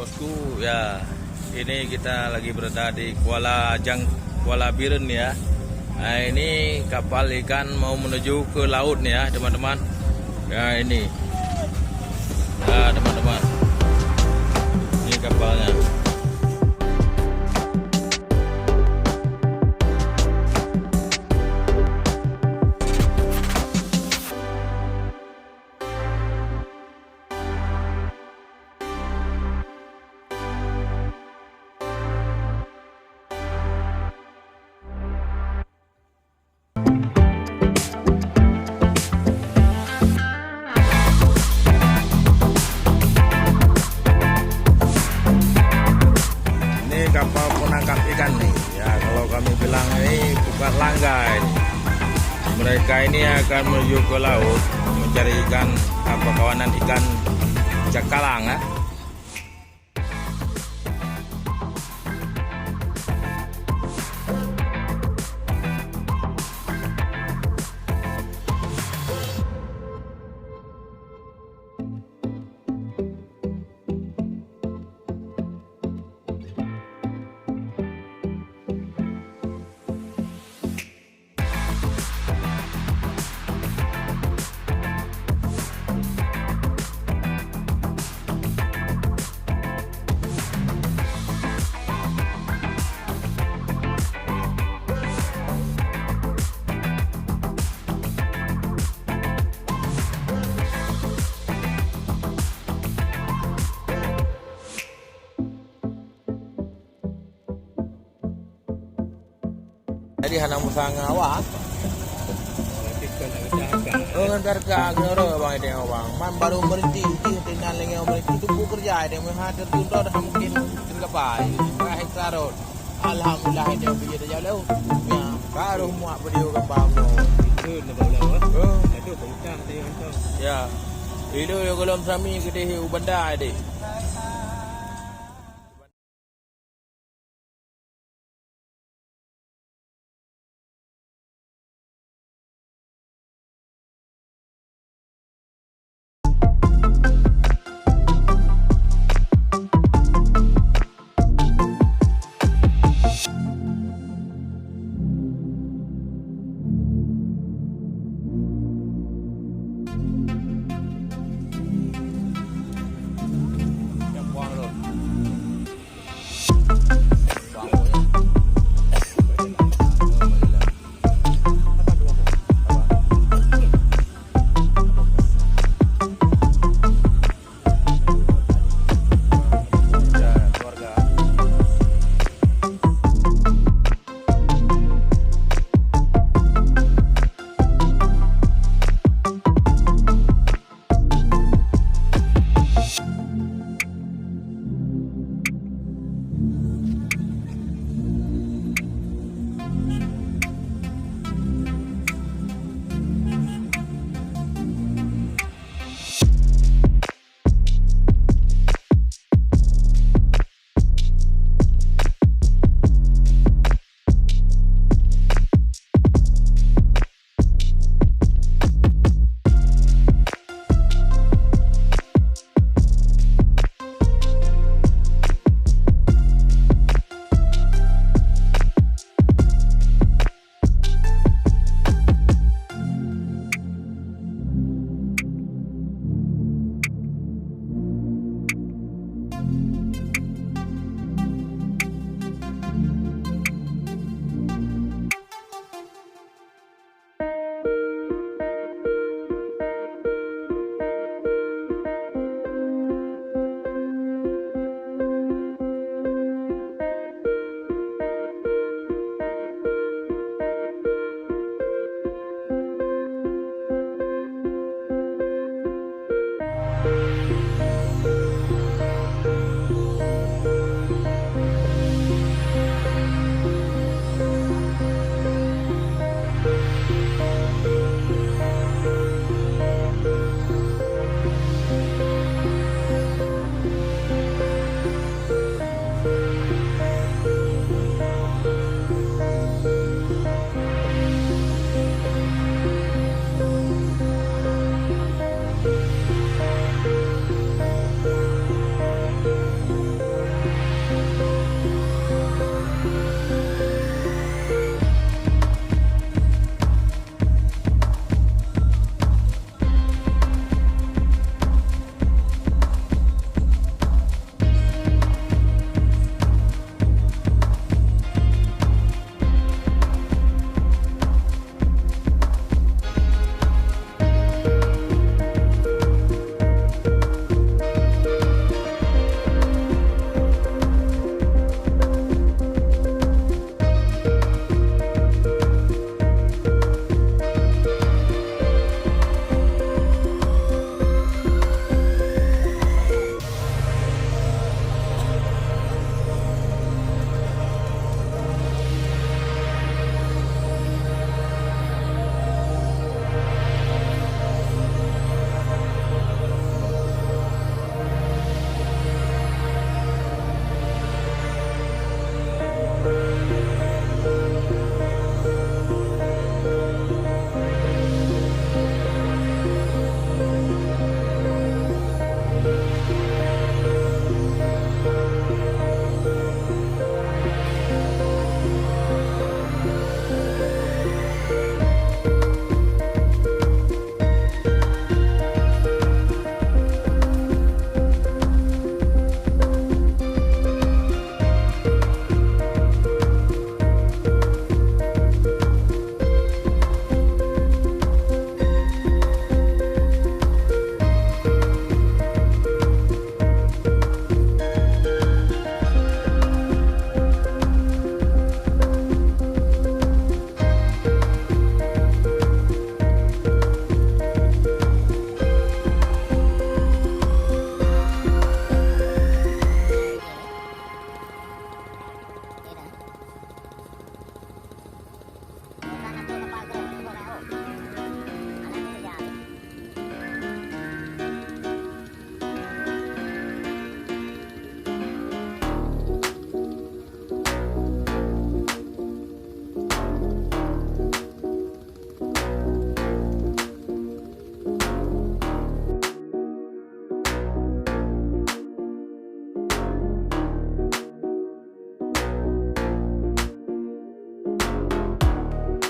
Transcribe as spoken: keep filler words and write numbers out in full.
Bosku, ya, ini kita lagi berada di Kuala Jang-, Kuala Biren ya. Nah, ini kapal ikan mau menuju ke laut nih ya, teman-teman. Ya, ini. Ya, teman-teman. Ini kapalnya. Ini kapal penangkap ikan nih. Ya, kalau kami bilang ini bukan langgai. Mereka ini akan menuju ke laut mencari ikan, apa, kawanan ikan cakalang, ya. Jadi hana meusaha ngon awak. Oh, ngon tarka, ngon abang, idéh abang. Man baru berhenti, di hati nan lagi berhenti. Tu bu kerja, idéh meuha tertunda dah mungkin tergapai. Wah, extra road. Alhamdulillah, idéh bijéh dah jauh. Ya, baru muat video gambar mu. Itu nak bawa lawa. Oh. Itu pengkah tadi hantar. Ya. Itu yang golom sami ke deh u bandar, idéh.